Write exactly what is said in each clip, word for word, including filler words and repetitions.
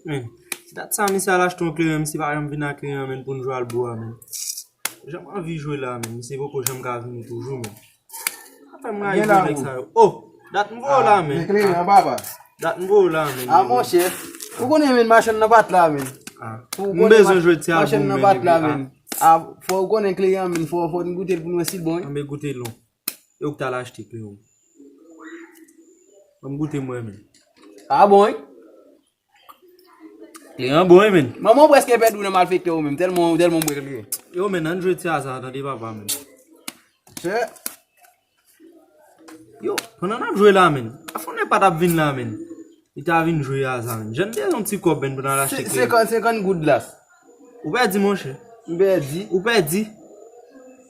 Men, se dat sa, misye al achte yon kleren, misye pa janm vin ak kleren, men, pou n jwe al bo a, men. Janm anvi jwe la, men. Misye poko janm ka vini toujou, men. Sa fè m rayi gwo nèg sa yo. Oh, dat m voye w la, men. Men kleren an papa. Dat m voye w la, men. Ah, monchè. Ou konnen, men, machann nan pa t la, men. Ah. M bezwen jwe ti al bo, men. Machann nan pa t la, men. Ah, fò ou konnen kleren an, men. Fò, fò n goute l pou n wè si l bon, wi. Anben goute l non. E ou k t al achte kleren. Ban m goute m wè, men. Ah bon, wi? Kleren an bon, wi, men. Manman w prèske pèdi w nan malfektè ou menm, tèlman, tèlman w bwè kleren. Yo, men, ann jwe ti aza, tande papa, men. Chè. Yo, pandan n ap jwe la, men. Afon nèg pa t ap vin la, men. Li ta vin jwe aza, men. Jan n te yon ti kòb, men, pou n al achte kleren. Senkant, senkant goud las. Ou pèdi, monchè. M pèdi. Ou pèdi.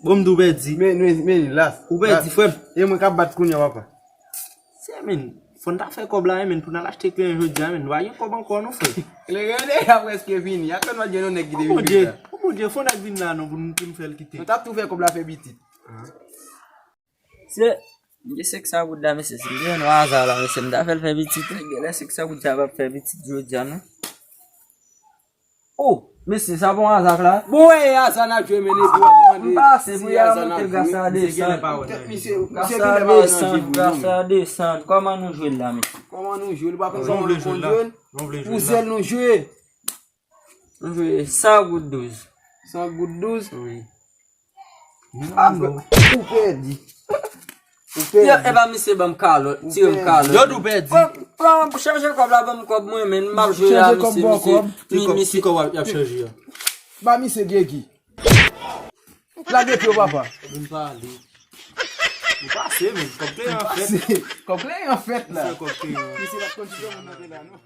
Bon, m di w pèdi. Men, men, men, las. Ou pèdi, frè m. E mwen k ap bat kounye a, papa. Se, men, fò n ta fè kòb la, men, pou n al achte kleren jodi a, men. Nou pa gen kòb ankò, non, frè. Kleren an deja prèske fini. Atò nou al jwenn yon nèg ki te vin peye la. O Bondye, fò nèg vin la, non, pou n, pou n fè l kite. Nou t ap tou fè kòb la fè pitit. Se, gen senk san goud la, mesye, si m te jwenn yon aza la, mesye, m ta fè l fè pitit, wi. Genlè senk san goud sa p ap fè pitit jodi a, non. Oh, mesye, sa bon aza k la? Bon, e aza n ap jwe, men, epi w ap mande si aza n ap jwe. Gras a desann, gras a desann. Kòman nou jwe l la, mesye? Kòman nou jwe l? Ou pa konn kòman nou konn jwe l? Pou zèl nou jwe. Nou jwe san goud douz. San goud douz? Wi. Ou pèdi. Ou pèdi. Yo, e pa misye ban m kalòt, tire m kalòt. Yo di w pèdi. Pran, pran, chanje kòb la, ban m kòb mwen, men m ap jwe la, misye, misye. Ki kòb, ki kòb y ap chanje a? Ba misye Gegi. Lage pye w, papa. Vin pale. Nou pase, men. Kòb kleren an fèt. Kòb kleren an fèt la. Misye pa t konn si se moun nan te la, non.